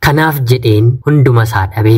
Kanaaf jedheen hunduma isaa dhabe.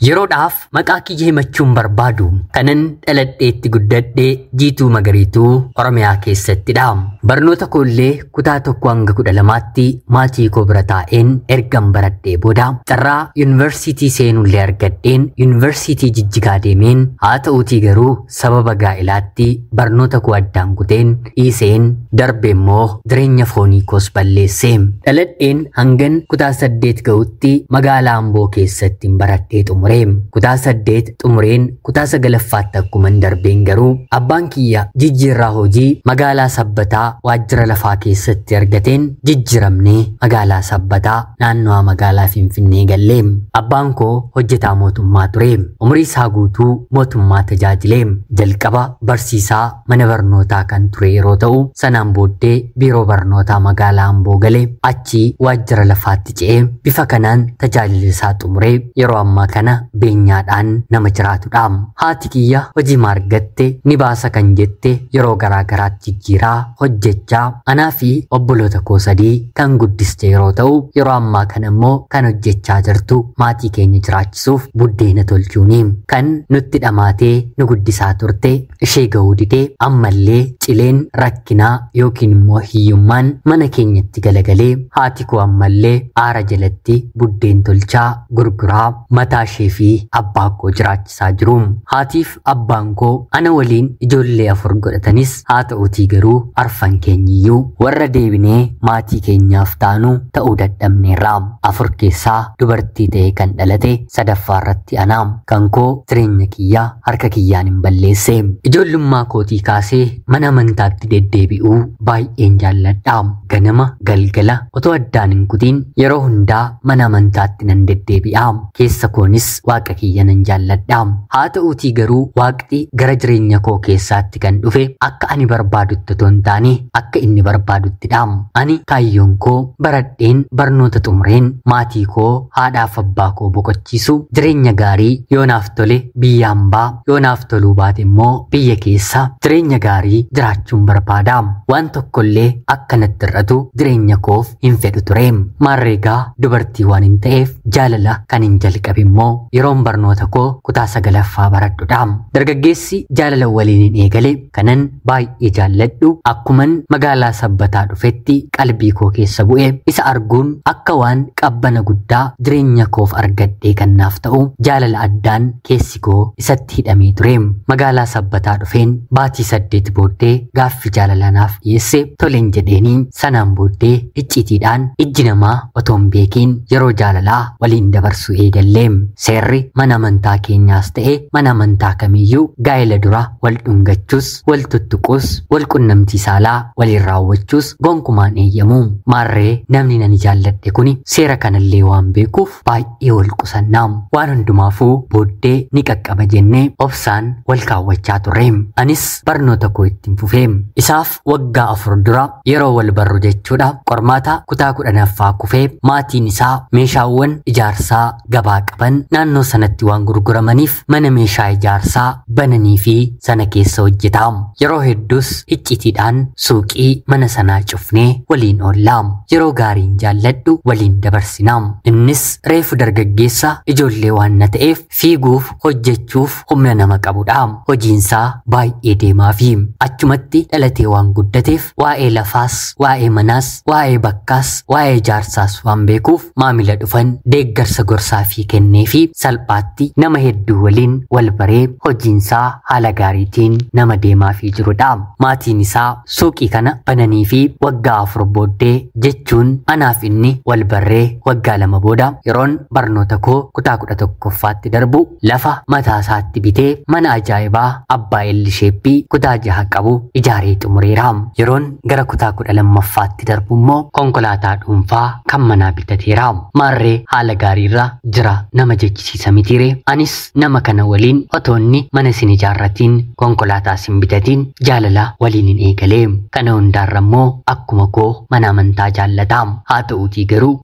Yeroodhaaf maqaa kiyya himachuun barbaadu kanan dhaladheetti guddadhee Jiituu Magariituu Oromiyaa keessattidha. Barnoota koollee kutaa 1 hanga 12tti maatii koo bira taa'een ergan baradhee booda carraa yuunivarsiitii seenullee argadheen yuunivarsiitii Jijjigaa deemeen, haa ta'uutii garuu sababa gaa'ilaatti barnoota koo addaan kuteen dhiiseen darbe immoo jireenya foonii koos balleesse. Dhaladheen hangan kutaa 8 ga'utti magaalaa Amboo keessatti baradhee xumure. Kutaa 8 xumureen kutaa 9ffaatti akkuman darbeen garuu abbaan kiyya jijjiirraa hojii magaalaa Sabbataa waajjira lafaa keessatti argateen jijjiiramnee magaalaa Sabbataa naannoo magaalaa Finfinnee galle. Abbaan koo hojjetaa mootummaa ture. Umurii isaa guutuu mootummaa tajaajile. Jalqaba barsiisaa mana barnootaa kan ture yeroo ta'u, sanaan booddee biiroo barnootaa magaalaa Amboo gale, achi waajjira lafaatti ce'ee bifa kanaan tajaajila isaa xumuree yeroo ammaa kana beenyaadhaan nama jiraatudha. Haati kiyya hojii maargatte ni baasa kan jette yeroo garaa garaatti jijjiiraa hojjechaa anaa fi obboloota koo 3 kan guddiste yeroo ta'u, yeroo ammaa kana immoo kan hojjechaa jirtu maatii keenya jiraachisuuf buddeena tolchuuni. Kan nutti dhamaatee nu guddisaa turte ishee ga'uu didee ammallee cileen rakkinaa yookiin immoo hiyyummaan mana keenyatti galagalee haati koo ammallee aara jalatti buddeen tolchaa gurguraa mataa ishee fi abbaa koo jiraachisaa jiru. Haatiif abbaan koo ana waliin ijoollee 4 godhatanis haa ta'uutii garuu arfan keenyiyyuu warra deebinee maatii keenyaaf taanu ta'uu dadhabneerra. 4 keessaa dubartii ta'e kan dhalate sadaffaa irratti ana. Kan koo jireenya kiyyaa harka kiyyaan hin balleesse. Ijoollummaa kootii kaasee mana amantaatti deddeebi'uu baay'een jaalladha. Ganama galgala otoo addaan hin kutiin yeroo hundaa mana amantaatti nan deddeebi'a. Keessa koonis waaqa kiyya nan jaalladha. Haa ta'uutii garuu waaqni gara jireenya koo keessaatti kan dhufe akka ani barbaadutti otoo hin taane akka inni barbaaduttidha. Ani kaayyoon koo baradheen barnoota xumureen maatii koo haadhaaf abbaa koo boqochiisu, jireenya gaarii yoo naaf tole biyya hambaa, yoo naaf toluu baate immoo biyya keessa jireenya gaarii jiraachuun barbaada. Waan tokkollee akka natti hir'atu jireenya koof hin fedhu ture. Maarreegaa dubartii waan hin ta'eef jaalala kan hin jalqabe immoo yeroon barnoota koo kutaa 9ffaa baradhudha. Dargaggeessi jaalala waliin hin eegale kanan baay'ee jaalladhu akkuman magaalaa Sabbataa dhufetti qalbii koo keessa bu'e isa arguun akka waan qabbana guddaa jireenya koof argadhee kan naaf ta'u jaalala addaan keessi koo isatti hidhamee ture. Magaalaa Sabbataa dhufeen baatii 8 booddee gaaffii jaalala naaf dhiyeesse toleen jedheenii sanaan booddee iccitiidhaan ijji namaa otoo hin beekiin yeroo jaalalaa waliin dabarsuu eegalle. Seerri mana amantaa keenyaas ta'e mana amantaa kamiyyuu gaa'ela dura wal dhungachuus, wal tuttuquus, wal qunnamtii saalaa waliin raawwachuus gonkumaan eeyyamu. Maarree namni nani jaalladhe kuni seera kanallee waan beekuuf baay'ee wal qusannaa. Waan hundumaafuu booddee ni qaqqaba jennee obsaan wal kaawwachaa turre. Anis barnoota koo ittiin fufee. Isaaf waggaa 4 dura yeroo wal barru jechuudha qormaata kutaa 10ffaa kufee maatiin isaa meeshaawwan ijaarsaa gabaa qaban naannoo sanatti waan gurguramaniif mana meeshaa ijaarsaa bananii fi sana keessa hojjetaa. Yeroo hedduus iccitiidhaan suuqii mana sanaa cufnee waliin oollaa. Yeroo gaariin jaalladhu waliin dabarsinaa. Innis reefu dargaggeessa ijoollee waan na ta'eef fiiguuf hojjechuuf humna nama qabudha. Hojiinsaa baay'ee deemaa fi achumatti dhalatee waan guddateef waa'ee lafaas, waa'ee manaas, waa'ee bakkaas, waa'ee ijaarsaas waan beekuuf maamila dhufan deeggarsa gorsaa fi kennee fi salphaatti nama hedduu waliin wal baree hojiinsaa haala gaariitiin nama deemaa fi jirudha. Maatiin isaa suuqii kana bananii fi waggaa 4 booddee jechuun anaaf inni wal barree waggaa 2 booda yeroon barnoota koo kutaa 11ffaatti darbu lafa mataa isaatti bitee mana ajaa'ibaa abbaa Ellisheeppii kutaa 6 qabu ijaaree xumureera. Yeroon gara kutaa 12ffaatti darbu immoo konkolaataa dhuunfaa kan manaa bitateera. Maarree haala gaariirra jira nama jechisiisa mitiire. Anis nama kana waliin otoo inni mana isin ijaarratiin konkolaataa isin bitatiin jaalala waliin hin eegale. Kana hundaarra immoo akkuma koo mana amantaa jaallata. Haa ta'uutii garuu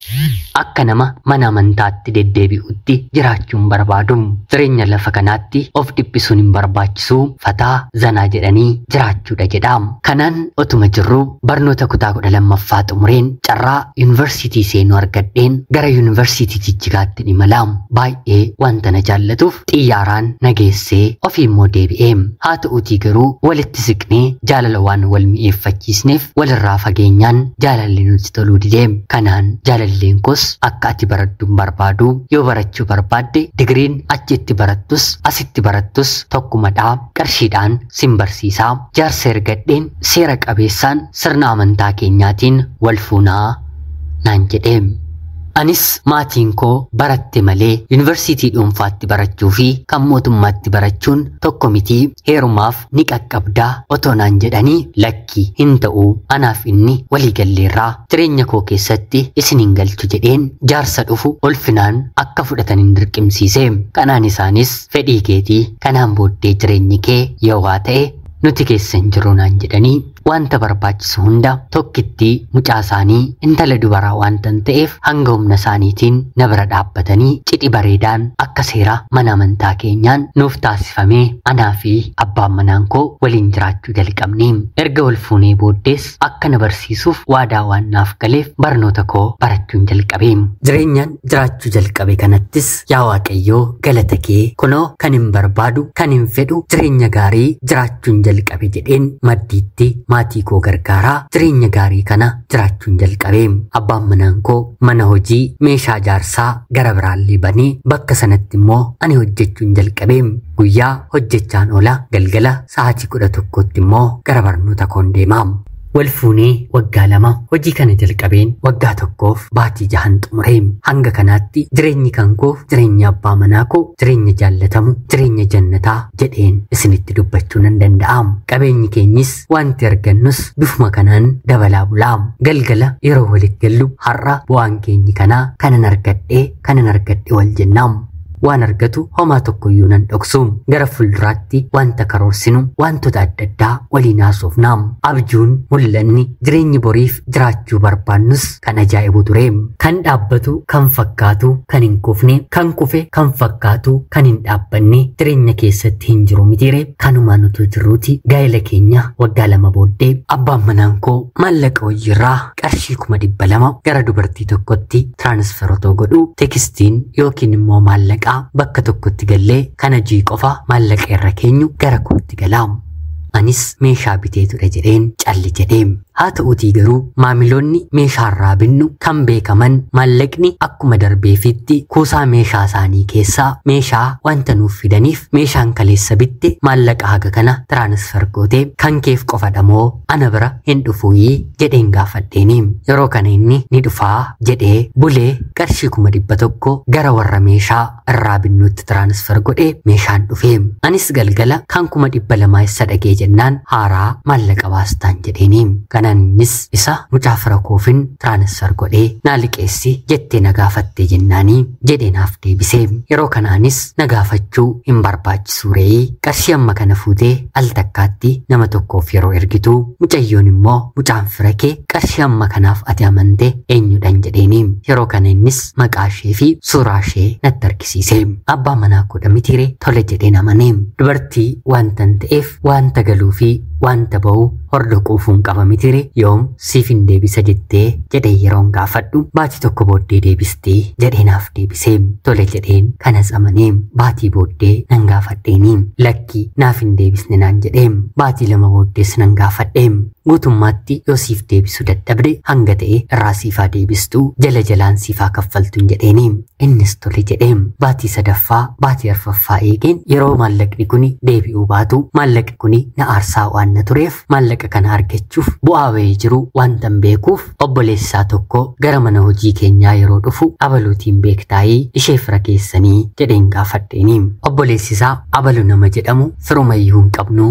akka nama mana amantaatti deddeebi'utti jiraachuun barbaadu. Jireenya lafa kanaatti of dhiphisuun hin barbaachisu, fataa zanaa jedhanii jiraachuudha jedha. Kanaan otuma jirru barnoota kutaa 12ffaa xumureen carraa yuunivarsiitii seenuu argadheen gara yuunivarsiitii Jijjigaatti imala. Baay'ee wanta na jaallatuuf xiyyaaraan na geessee ofii immoo deebi'ee. Haa ta'uutii garuu walitti siqnee jaalala waan wal mi'eeffachiisneef walirraa fageenyaan jaalalli nuti toluu didee. Kanaan jaalalleen koos akka ati barattu hin barbaadu, yoo barachuu barbaadde digiriin achitti barattus asitti barattus tokkumadhaa, qarshiidhaan sin barsiisaa, jaarsa ergadheen seera qabeessaan sirna amantaa keenyaatiin wal fuunaa naan jedhee. Anis maatiin koo baratte malee yuunivarsiitii dhuunfaatti barachuu fi kan mootummaatti barachuun tokko mitii, heerumaaf ni qaqqabdaa otoo naan jedhanii lakki hin ta'u, anaaf inni waliigalleerraa jireenya koo keessatti isin hin galchu jedheen jaarsa dhufu ulfinaan akka fudhatan hin dirqimsiise. Kanaan isaanis fedhii keetii, kanaan booddee jireenyi kee yoo waa ta'e nuti keessa hin jirru naan jedhanii wanta barbaachisu hunda tokkitti mucaa isaanii intala dubaraa waanta ta'eef hanga humna isaaniitiin na bira dhaabbatanii cidhi bareedaan akka seera mana amantaa keenyaan nuuf taasifamee anaa fi abbaan manaan koo waliin jiraachuu jalqabne. Erga wal fuunee booddees akka na barsiisuuf waadaa waan naaf galeef barnoota koo barachuun jalqabe. Jireenyaan jiraachuu jalqabe kanattis yaa Waaqayyoo galata kee, kunoo kan hin barbaadu kan hin fedhu jireenya gaarii jiraachuun jalqabe jedheen maddiitti maatii koo gargaaraa jireenya gaarii kana jiraachuun jalqabe. Abbaan manaan koo mana hojii meeshaa ijaarsaa gara biraallee banee bakka sanatti immoo ani hojjechuun jalqabe. Guyyaa hojjechaan oola, galgala sa'aatii 11tti immoo gara barnoota koon deema. Wal fuunee waggaa 2 hojii kana jalqabeen waggaa 1 baatii 6 xumure. Hanga kanaatti jireenyi kan koof jireenya abbaa manaa koo jireenya jaallatamu jireenya jannataa jedheen isinitti dubbachuu nan danda'a. Qabeenyi keenyis wanti argannus bifuma kanaan dabalaa bulaa. Galgala yeroo walitti gallu har'a bu'aan keenyi kanaa kanan argadhe wal jennaa. Waan argatu homaa tokkoyyuu nan dhoksu. Gara fuulduraatti wanta karoorsinu wantoota adda addaa waliin haasofna. Abjuun mul'anni jireenyi boriif jiraachuu barbaannus kan ajaa'ibu ture. Kan dhaabbatu kan fakkaatu kan hin kufne, kan kufe kan fakkaatu kan hin dhaabbanne jireenya keessatti hin jiru mitiire. Kanumaan utuu jirruuti gaa'ela keenya waggaa 2 booddee abbaan manaan koo maallaqa hojiirraa qarshii 200,000 gara dubartii tokkotti tiraansfer otoo godhu teekstiin yookiin immoo maallaqa bakka tokkotti gallee kana jii qofa maallaqa irra keenyu gara kootti galaa. Anis meeshaa bitee ture jedheen calli jedhee. Haa ta'uutii garuu maamiloonni meeshaarraa binnu kan beekaman maallaqni akkuma darbeefitti kuusaa meeshaa isaanii keessaa meeshaa wanta nuuf fidaniif meeshaan kaleessa bitte maallaqa haga kana tiraansfer gootee kan keef qofadha moo ana bira hin dhufuuyii jedheen gaafadheeni. Yeroo kana inni ni dhufaa jedhee bulee qarshii 100,000 gara warra meeshaa irraa binnuutti tiraansfer godhee meeshaan dhufee. Anis galgala kan 200,000 isa dhagee jennaan haaraa maallaqa baastaan jedheeni. Kanaanis isa mucaa fira koofin tiraansfer godhee naa liqeessi jettee na gaafatte jennaanii jedhee naaf deebise. Yeroo kanaanis na gaafachuu hin barbaachisu re'ee qarshii amma kana fuutee al takkaatti nama tokkoof yeroo ergitu mucayyoon immoo mucaan fira kee qarshii amma kanaaf ati amante eenyudhan jedheeni. Yeroo kana innis maqaa ishee fi suuraa ishee natti argisiise. Abbaa manaa koodha mitiire tole jedheen amane. Dubartii wanta ta'eef wanta galuu fi wanta ba'u hordoquufuun qaba mitiire yoom siif hin deebisa jettee jedhee yeroon gaafadhu baatii tokko booddee deebistee jedhee naaf deebise. Tole jedheen kanas amanee baatii booddee nan gaafadheeni. Lakki naaf hin deebisne naan jedhee baatii 2 booddees nan gaafadhe. Guutummaatti yoo siif deebisuu dadhabde hanga ta'e irraa siifaa deebistuu jala jalaan siifaa kaffaltuun jedheeni. Innis tole jedhee baatii 3ffaa baatii 4ffaa eegeen yeroo maallaqni kuni deebi'uu baatu maallaqni kuni na aarsaa waan na tureef maallaqa kana argachuuf bu'aa bahee jiru wanta hin beekuuf obboleessaa tokko gara mana hojii keenyaa yeroo dhufu abaluutiin beektaayii ishee fira keessanii jedheen gaafadheeni. Obboleessisaa abalu nama jedhamu firumayyuu hin qabnu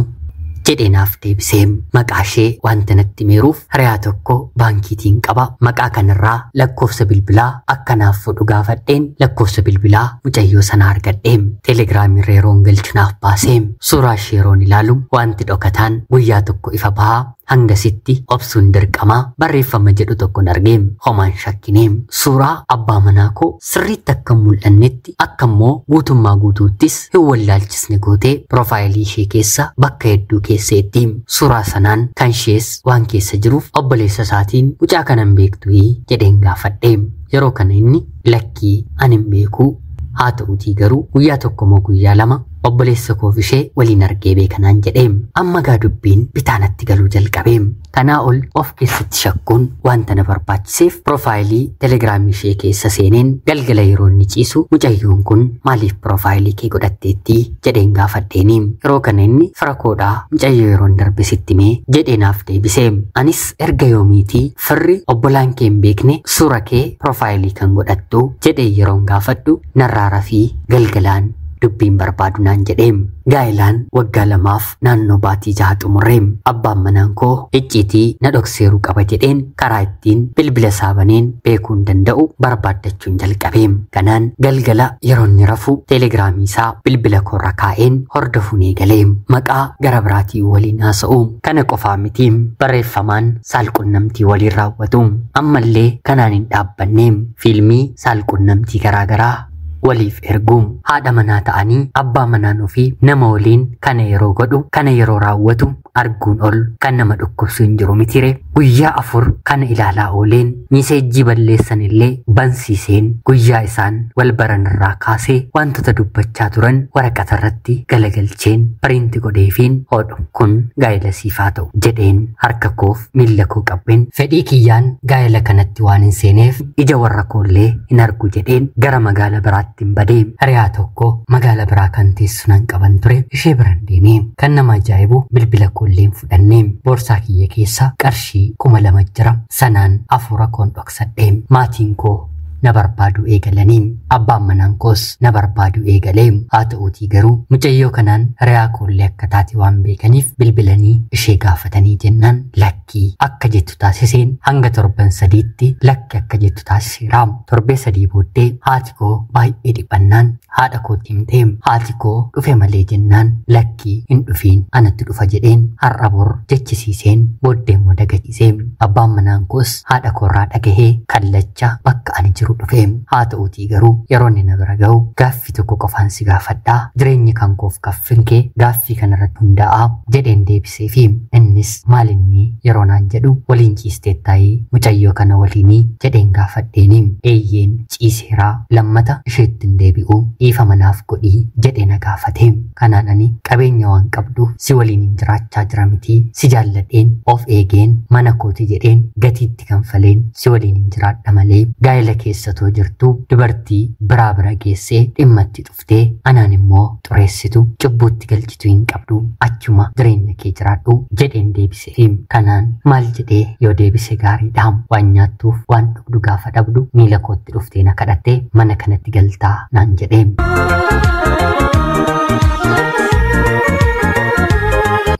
jedhee naaf deebisee. Maqaa ishee wanta natti meeruuf hiriyaa tokko baankiitiin qaba. Maqaa kanarraa lakkoofsa bilbilaa akka naaf fudhu gaafadheen lakkoofsa bilbilaa mucayyoo sana argadhee teelegiraamii yeroon galchu naaf baasee suuraa ishee yeroon ilaalu wanti dhokataan guyyaa tokko ifa bahaa. Hangasitti obsuun dirqamaa barreeffama jedhu tokkon argee homaan shakkine. Suuraa abbaa manaa koo sirriitti akka hin mul'annetti akka immoo guutummaa guutuuttis hin wallaalchisne gootee piroofaayilii ishee keessa bakka hedduu keesseetti. Suuraa sanaan kan ishees waan keessa jiruuf obboleessa isaatiin mucaa kanan beektu jedheen gaafadhe. Yeroo kana inni lakkii ani hin beeku, haa ta'uutii garuu guyyaa tokko moo guyyaa lama obboleessa koof ishee waliin argee beekanaan jedhee. Amma gaa dubbiin bitaanatti galuu jalqabe. Kanaa ol of keessatti shakkuun wanta na barbaachiseef piroofaayilii telegiraamii ishee keessa seeneen galgala yeroo inni ciisu mucayyoon kun maaliif piroofaayilii kee godhatteetti jedheen gaafadheeni. Yeroo kana inni fira koodhaa mucayyoo yeroon darbe sitti mee jedhee naaf deebise. Anis erga yoomiitii firri obbolaan kee hin beekne suura kee piroofaayilii kan godhattu jedhee yeroon gaafadhu narraa rafii galgalaan dubbiin barbaadu naan jedhee. Gaa'ilaan waggaa 2 naannoo baatii 6 xumurree abbaan manaan koo icciitii na dhokseeruu qaba jedheen karaa ittiin bilbila isaa baneen beekuun danda'u barbaaddachuun jalqabe. Kanaan galgala yeroo inni rafu teelegiraamii isaa bilbila koorra kaa'een hordofuun eegalee maqaa gara biraatii waliin haasa'u. Kana qofaa miti, barreeffamaan saalqunnamtii waliin raawwatu. Ammallee kanaan hin dhaabbanne, fiilmii saalqunnamtii garaagaraa waliif ergu. Haadha manaa ta'anii abbaa manaan ofii nama waliin kana yeroo godhu kana yeroo raawwatu arguun ol kan nama dhukkubsu hin jiru mitire. Guyyaa 4 kana ilaalaa ooleen miseejjii balleessan illee bansiiseen guyyaa isaan wal baran irraa kaasee wantoota dubbachaa turan waraqata irratti galagalcheen piriinti godheefiin hodhu kun gaa'ela siifaa ta'u jedheen harka koof miilla koo qabbeen fedhii kiyyaan gaa'ela kanatti waan hin seeneef ija warra koollee hin argu jedheen gara magaala biraatti hin badee. Hiriyaa tokko magaala biraa kan teessu nan qaban ture, ishee biran deemee kan nama ajaa'ibu bilbila koolleen fudhannee boorsaa kiyya keessa qarshii 2000 jira sanaan afuura koon dhoksadhee. Maatiin koo na barbaaduu eegalanii, abbaan manaan koos na barbaaduu eegalee. Haa ta'uutii garuu mucayyoo kanaan hiriyaa koollee akka taate waan beekaniif bilbilanii ishee gaafatanii jennaan lakkii akka jettu taasiseen hanga torban 3tti lakki akka jettu taasiseera. Torbee 3 booddee haati koo baay'ee dhiphannaan haadha kootti himtee haati koo dhufe malee jennaan lakkii hin dhufiin anatti dhufa jedheen har'a bor jechisiiseen booddee immoo dagachiisee. Abbaan manaan koos haadha koorraa dhagahee kallacha bakka ani jiru dhufe. Haa ta'uutii garuu yeroo inni na bira ga'u gaaffii tokko qofaan si gaafadhaa, jireenyi kan koof kaffin kee gaaffii kanarratti hundaa'a jedheen deebisee fi innis maal inni yeroo naan jedhu waliin ciisteettaayii mucayyoo kana waliinii jedheen gaafadheeni. Eeyyeen ciiseeraa, lammata isheetti hin deebi'u, dhiifama naaf godhii jedhee na gaafate. Kanaan ani qabeenya waan qabduuf si waliin hin jiraachaa jira miti, si jaalladheen of eegeen mana kooti jedheen gatiitti kanfaleen si waliin hin jiraadha malee gaa'ela keessatoo jirtu dubartii biraa bira geessee dhimma itti dhuftee anaan immoo xureessitu cubbuutti galchitu hin qabdu, achuma jireenya kee jiraadhu jedheen deebise. Kanaan maal jedhee yoo deebise gaariidha, waan nyaattuuf waan dhugdu gaafa dhabdu miila kootti dhuftee na kadhattee mana kanatti galtaa naan jedhee.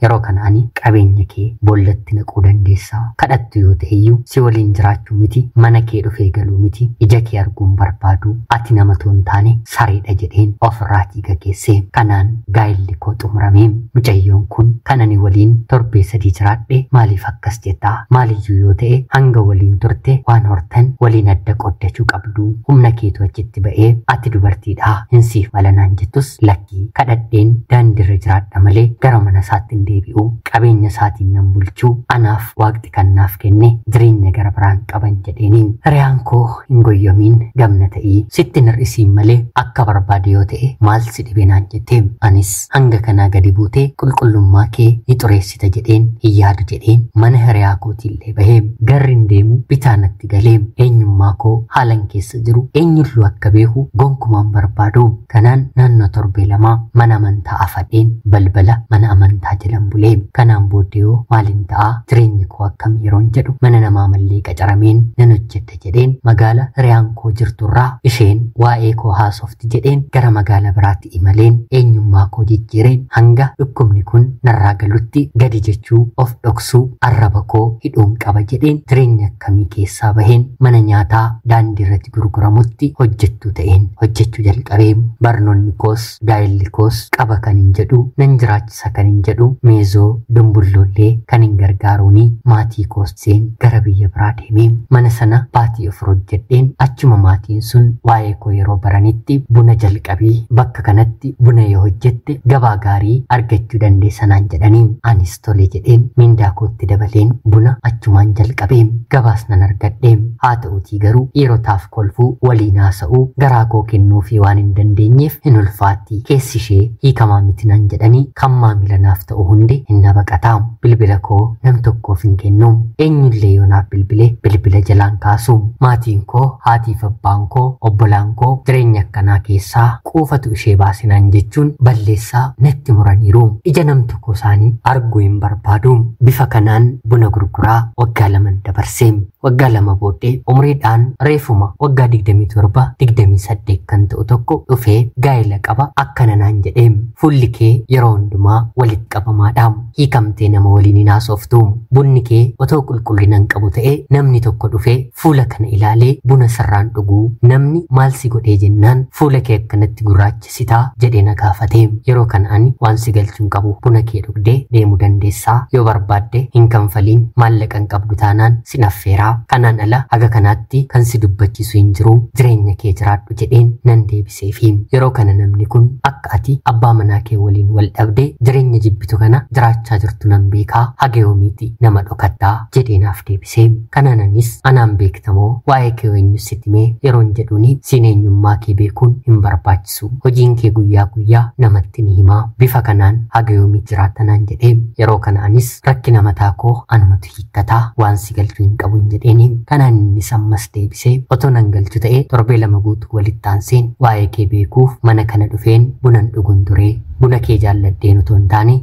Yeroo kana ani qabeenya kee boollatti naquu dandeessaa, kadhattu yoo ta'eyyuu si waliin jiraachuu miti, mana kee dhufee galuu miti, ija kee arguun barbaadu, ati nama too hin taane sareedha jedheen ofirraatii gaggeesse. Kanaan gaa'elli koo xumuramee. Mucayyoon kun kan ani waliin torbee 3 jiraadhe maaliif akkas jettaa? Maaliyyuu yoo ta'e hanga waliin turte waan hortan waliin adda qooddachuu qabdu, humna keetu achitti ba'ee ati dubartiidhaa hin siif mala naan jettus lakkii kadhadheen daandiirra jiraadha malee gara mana isaatti hin deebi'u, qabeenya isaatiin nan bulchuu, anaaf waaqti kan naaf kenne jireenya gara biraan qaban jedheeni. Hiriyaan koo hin goyyomiin gamna ta'ii sitti hin hir'isiin malee akka barbaade yoo ta'e maal si dhibe naan jette. Anis hanga kanaa gadi buutee qulqullummaa kee ni xureessita jedheen hin yaadu jedheen mana hiriyaa kootiillee bahee garri hin deemu bitaa natti galee eenyummaa koo haalan keessa jiru eenyulluu akka beeku gonkumaan barbaadu. Kanaan naannoo torbee 2 mana amantaa afadheen balbala mana amantaa jalan bulee. Kanaan booddee yoo maaliin ta'aa jireenyi koo akkam yeroon jedhu mana namaa mallee qacarameen nan hojjedha jedheen magaala hiriyaan koo jirturraa isheen waa'ee koo haasofti jedheen gara magaala biraatti imaleen eenyummaa koo jijjiireen hanga dhukkubni kun narraa galutti gadi jechuu of dhoksuu arraba koo hidhuun qaba jedheen jireenya akkamii keessaa baheen mana nyaataa daandii irratti gurguramutti hojjettuu ta'een hojjechuu jalqabee. Barnoonni koos gaa'elli koos qaba kan hin jedhu nan jiraachisa kan hin jedhu meezoo Dumbulloollee kan hin gargaaruuni maatii kooseen gara biyya biraa deemee mana sana baatii 4 hojjedheen achuma maatiin sun waa'ee koo yeroo baranitti buna jalqabii bakka kanatti buna yoo hojjette gabaa gaarii argachuu dandeessanaan jedhanii anis tole jedheen mindaa kootti dabaleen buna achumaan jalqabee gabaas nan argadhe. Haa ta'uutii garuu dhiirotaaf kolfuu waliin haasa'uu garaa koo kennuufii waan hin dandeenyeef hin ulfaatti keessi ishee hiikamaa miti naan jedhanii kan maamila naaf ta'u hundi hin nabaqataa. Bilbila koo nam tokkoof hin kennu, eenyullee yoo naaf bilbile bilbila jalaan kaasu. Maatiin koo, haatiif abbaan koo, obbolaan koo jireenya akkanaa keessaa quufatu ishee baasinaan jechuun balleessaa natti muraniiru. Ija nam tokko isaanii arguu hin barbaadu. Bifa kanaan buna gurguraa waggaa 2 dabarse. Waggaa 2 booddee umriidhaan reefuma waggaa 27 28 kan ta'u tokko dhufee gaa'ela qaba akkana naan jedhee fuulli kee yeroo hundumaa walitti qabamaadha. Hiikamtee nama waliin hin haasoftu. Bunni kee otoo qulqullina hin qabu ta'ee namni tokko dhufee fuula kana ilaalee buna sirraan dhuguu namni maal si godhee jennaan fuula kee akkanatti gurraachisitaa jedhee na gaafate. Yeroo kana ani waan si galchuu hin qabu, buna kee dhugdee deemuu dandeessaa, yoo barbaadde hin kanfaliin, maallaqa hin qabdu taanaan sin affeeraa, kanaan ala haga kanaatti kan si dubbachiisu hin jiru, jireenya kee jiraadhu jedheen nan deebiseefi. Yeroo kana namni kun akka ati abbaa manaa kee waliin wal dhabdee jireenya jibbitu kana jiraachaa jirtu nan beekaa, haga yoomiiti nama dhokattaa jedhee naaf deebisee. Kanaan anis anaan beektamoo waa'ee kee eenyu sitti himee yeroon jedhuuni siin eenyummaa kee beekuun hin barbaachisu, hojiin kee guyyaa guyyaa namatti ni himaa, bifa kanaan haga yoomii jiraattanaan jedhee. Yeroo kana anis rakkina mataa koo anumatu hiikkataa, waan si galchuu hin qabu jedheeni. Kanaan innis ammas deebisee otoo nan galchu ta'ee torbee 2 guutuu walitti aanseen waa'ee kee beekuuf mana kana dhufeen bunan dhugun ture. Buna kee jaalladheen otoo hin taane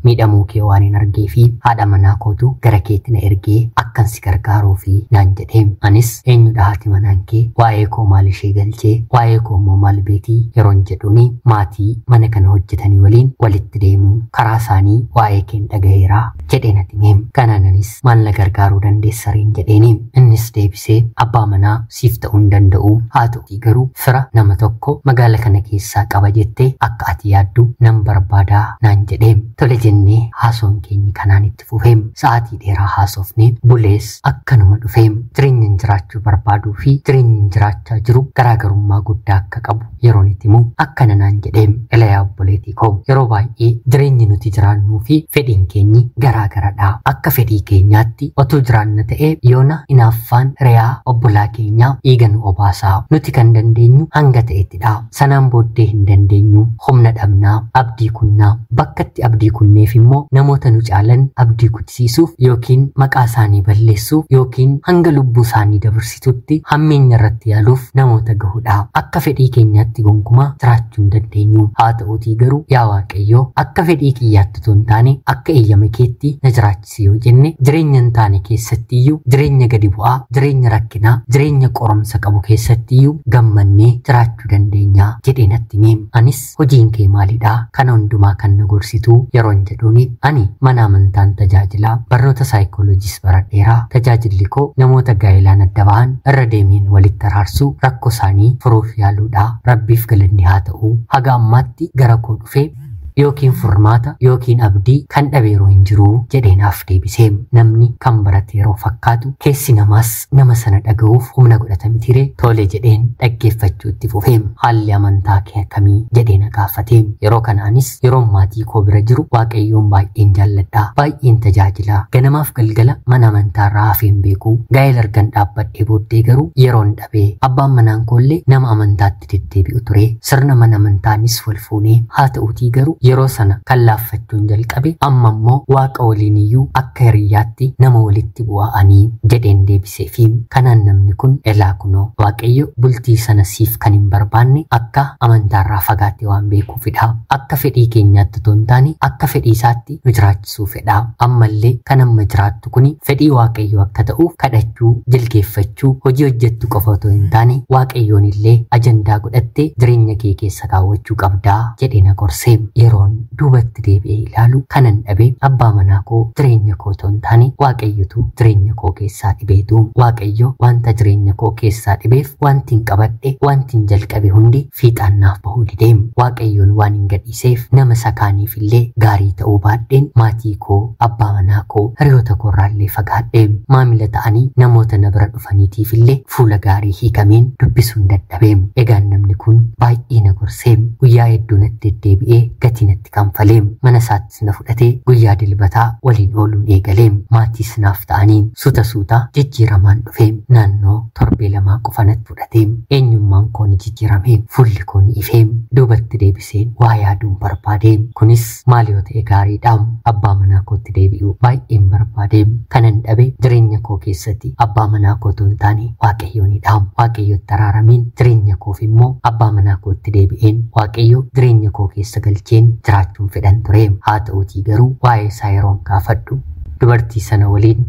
miidhamuu kee waan hin argee fi haadha manaa kootu gara keetti na ergee akkan si gargaaruu fi naan jedhee. Anis eenyudha haati manaan kee, waa'ee koo maal ishee galchee, waa'ee koo immoo maal beetii yeroon jedhuuni maatii mana kana hojjetanii waliin walitti deemuu karaa isaanii waa'ee keen dhagaheeraa jedhee natti himee. Kanaan anis maal na gargaaruu dandeessariin jedheeni. Innis deebisee abbaa manaa siif ta'uu hin danda'u, haa ta'utii garuu fira nama tokko magaala kana keessaa qaba jettee akka ati yaaddu nan barbaadaa naan jedhee. Tole jennee haasoon keenya kanaan itti fufeem. Sa'aatii dheeraa haasofne bulees akkanuma dhufeem. Jireenya jiraachuu barbaaduu fi jireenya jiraachaa jiru garaagarummaa guddaa akka qabu yeroon itti himu akkana naan jedheem. Elayaa obboleetii koo, yeroo baay'ee jireenyi nuti jiraannuu fi fedhiin keenyi garaagaradha. Akka fedhii keenyaatti otoo jiraanna ta'ee yoona hinaaffaan re'aa obbolaa keenyaa dhiiga nu obaasaa. Nuti kan dandeenyu hanga ta'ettidha. Sanaan booddee hin dandeenyu, humna dhabnaa, abdii kunnaa. Bakkatti abdii kunneef immoo namoota nu caalan abdii kuchisiisuuf yookiin maqaa isaanii balleessuuf yookiin hanga lubbuu isaanii dabarsitutti hammeenya irratti yaaluuf namoota gahudha. Akka fedhii keenyaatti gonkumaa jiraachuu hin dandeenyu. Haa ta'uutii garuu yaa Waaqayyoo akka fedhii kiyyaatti otoo hin taane akka eeyyama keetti na jiraachisi yoo jenne jireenya hin taane keessatti iyyuu jireenya gadi bu'aa, jireenya rakkinaa, jireenya qoromsa qabu keessatti iyyuu gammannee jiraachuu dandeenya jedhee natti hime. Anis hojiin kee maalidha? Kana hundumaa kan na gorsitu yeroon jedhuuni ani mana amantaan tajaajilaa, barnoota saayikooloojiis baradheeraa, tajaajilli koo namoota gaa'ilaan adda ba'an irra deemeen walitti araarsuu, rakkoo isaanii furuuf yaaluudha. Rabbiif galanni haa ta'u. Haga ammaatti gara koo dhufee yookiin furmaata yookiin abdii kan dhabeeru hin jiru jedhee naaf deebisee. Namni kan barate yeroo fakkaatu keessi namaas nama sana dhaga'uuf humna godhata mitiree tole jedheen dhaggeeffachuu itti fufee. Haalli amantaa kee akkamii jedhee na gaafate. Yeroo kana anis yeroo maatii koo bira jiru Waaqayyoon baay'een jaalladha, baay'een tajaajila, ganamaaf galgala mana amantaa irraa hafee hin beeku. Gaa'ela ergan dhaabbadhee booddee garuu yeroon dhabee abbaan manaan koollee nama amantaatti deddeebi'u ture. Sirna mana amantaanis wal fuunee haa ta'uutii garuu yeroo sana kan laaffachuun jalqabe amma immoo waaqa waliin iyyuu akka hiriyyaatti nama walitti bu'anii jedheen deebisee fi kanaan namni kun elaa kunoo Waaqayyo bultii sana siif kan hin barbaanne akka amantaarraa fagaatte waan beekuufidha. Akka fedhii keenyaatti otoo hin taane akka fedhii isaatti nu jiraachisuu fedha. Ammallee kan amma jiraattu kuni fedhii Waaqayyo akka ta'uuf kadhachuu, jilgeeffachuu, hojii hojjettu qofa otoo hin taane Waaqayyoon illee ajandaa godhattee jireenya kee keessa kaawwachuu qabdaa jedhee na gorse. Yeroon duubatti deebi'ee ilaalu kanan dhabe abbaa manaa koo jireenya koo otoo hin taane Waaqayyotu jireenya koo keessaa dhibeetu. Waaqayyo wanta jireenya koo keessaa dhibeef wanti hin qabadhe, wanti hin jalqabe hundi fiixaan naaf bahuu didee. Waaqayyoon waan hin gadhiiseef nama sakaaniif illee gaarii ta'uu baadheen maatii koo, abbaa manaa koo, hiriyoota koorraallee fagaadhe. Maamila ta'anii namoota na bira dhufaniitiif illee fuula gaarii hiikameen dubbisuun dadhabe. Egaan namni kun baay'ee na gorsee, guyyaa hedduu natti deddeebi'ee gatii natti kanfalee, mana isaattis na fudhatee guyyaa dilbataa waliin ooluun eegalee, maatiis naaf ta'anii suuta suuta jijjiiramaan dhufe. Naannoo torbee 2 qofa natti fudhatee eenyummaan koo ni jijjiirame, fuulli koo ni ife. Duubatti deebiseen waa yaaduun barbaade. Kunis maal yoo ta'e gaariidha? Abbaa manaa kootti deebi'uu baay'een barbaade. Kanan dhabe jireenya koo keessatti abbaa manaa koo otoo hin taane Waaqayyoonidha. Waaqayyotti araaramiin jireenya koof immoo abbaa manaa kootti deebi'een Waaqayyo jireenya koo keessa galcheen jiraachuun fedhan ture. Haa ta'uutii garuu waa'ee isaa yeroon kaafadhu dubartii sana waliin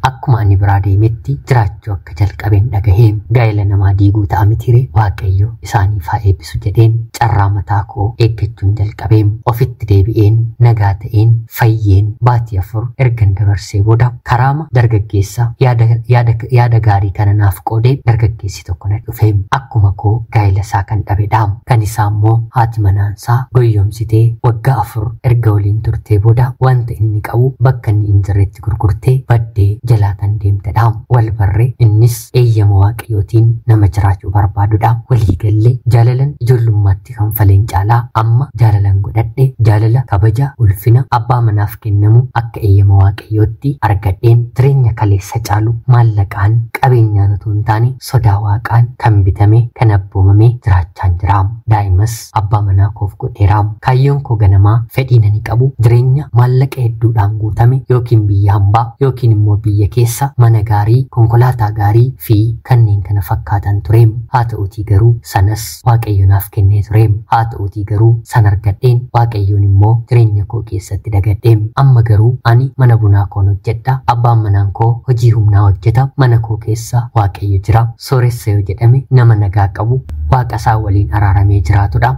akkuma ani biraa deemetti jiraachuu akka jalqabeen dhagahee. Gaa'ela namaa diiguu ta'a mitire, Waaqayyo isaaniif haa eebbisu jedheen carraa mataa koo eeggachuun jalqabee. Ofitti deebi'een nagaa ta'een fayyeen baatii 4 ergan dabarsee booda karaama dargaggeessa yaada gaarii kana naaf qoodee dargaggeessi tokko na dhufe. Akkuma koo gaa'ela isaa kan dhabedha. Kan isaa immoo haati manaansaa goyyomsitee waggaa 4 erga waliin turtee booda wanta inni qabu bakka inni hin jirretti gurgurtee baddee jalaa kan deemtedha. Wal barree innis eeyyama Waaqayyootiin nama jiraachuu barbaadudha. Walii gallee jaalalan ijoollummaatti kanfaleen caalaa amma jaalalan godhadhe, jaalala kabaja ulfina abbaa manaaf kennamu akka eeyyama Waaqayyootti argadheen jireenya kaleessa caalu maallaqaan qabeenyaan otoo hin taane sodaa Waaqaan kan bitame kan abboomame jiraachaan jira. Daa'imas abbaa manaa koof godheera. Kaayyoon koo ganamaa fedhii nani qabu jireenya maallaqa hedduudhaan guutame yookiin biyya hambaa yookiin immoo biyya keessa mana gaarii, konkolaataa gaarii fi kanneen kana fakkaatan ture. Haa ta'uutii garuu sanas Waaqayyo naaf kennee ture. Haa ta'uutii garuu san argadheen Waaqayyoon immoo jireenya koo keessatti dagadhe. Amma garuu ani mana bunaa koon hojjedha. Abbaan manaan koo hojii humnaa hojjeta. Mana koo keessa Waaqayyo jira. Sooressa yoo jedhame nama nagaa qabu, Waaqa isaa waliin araaramee jiraatudha.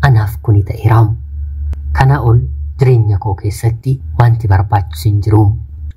Anaaf kuni ta'eera. Kana ol jireenya koo keessatti wanti barbaachisu hin jiru.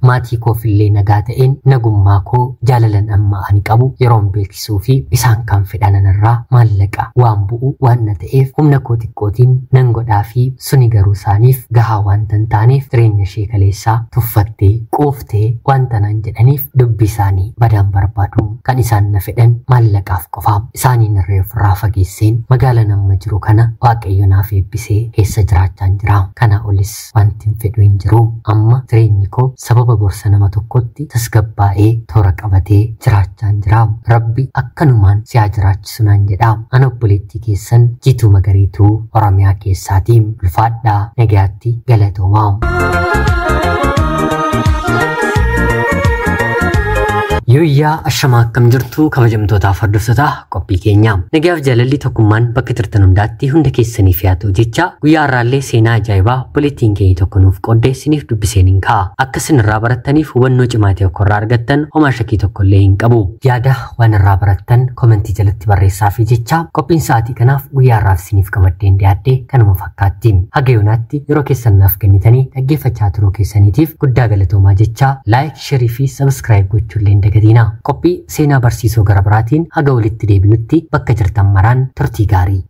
Maatii koofillee nagaa ta'een nagummaa koo jaalalan amma ani qabu yeroon beeksisuu fi isaan kan fedhanan irraa maallaqa waan bu'u waan na ta'eef humna koo xiqqootiin nan godhaa fi suni garuu isaaniif gahaa wanta hin taaneef jireenya ishee kaleessaa tuffattee quuftee wanta naan jedhaniif dubbi isaanii badaan barbaadu. Kan isaan na fedhan maallaqaaf qofa. Isaaniin irree ofirraa fageesseen magaalaan amma jiru kana Waaqayyo naaf eebbisee keessa jiraachaan jira. Kana olis wanti hin fedhu hin jiru. Amma jireenyi koo sababa gorsa nama tokkotti tasgabbaa'ee toora qabatee jiraachaan jira. Rabbi akkanumaan si haa jiraachisu naan jedha. Ana obboleettii keessan Jiituu Magariituu Oromiyaa keessaatiin. Ulfaadhaa, nagayaatti, galatoomaa. Yooyyaa ashamaa, akkam jirtu kabajamtootaaf hordoftoota qophii keenya. Nagayaaf jaalalli tokkummaan bakka jirtan hundaatti hunda keessaniif haa ta'u jecha, guyyaa har'aallee seenaa ajaa'ibaa obboleettiin keenya tokko nuuf qooddee isiniif dubbiseen hin ka'a. Akka isin irraa barattaniif hubannoo cimaa ta'e tokko irraa argattan homaa shakkii tokko illee hin qabu. Yaada waan irraa barattan komentii jalatti barreessaa fi jecha, qophiin sa'aatii kanaaf guyyaa har'aaf isiniif qabaddeen dhiyaadde kanuma fakkaatti. Haga yoonaatti yeroo keessan naaf kennitanii dhaggeeffachaa turuu keessaniitiif guddaa galatoomaa jecha, like, share fi subscribe gochuullee hin dagatinaa. Qophii seenaa barsiisoo gara biraatiin haga walitti deebinutti bakka jirtan maraan turtii gaarii.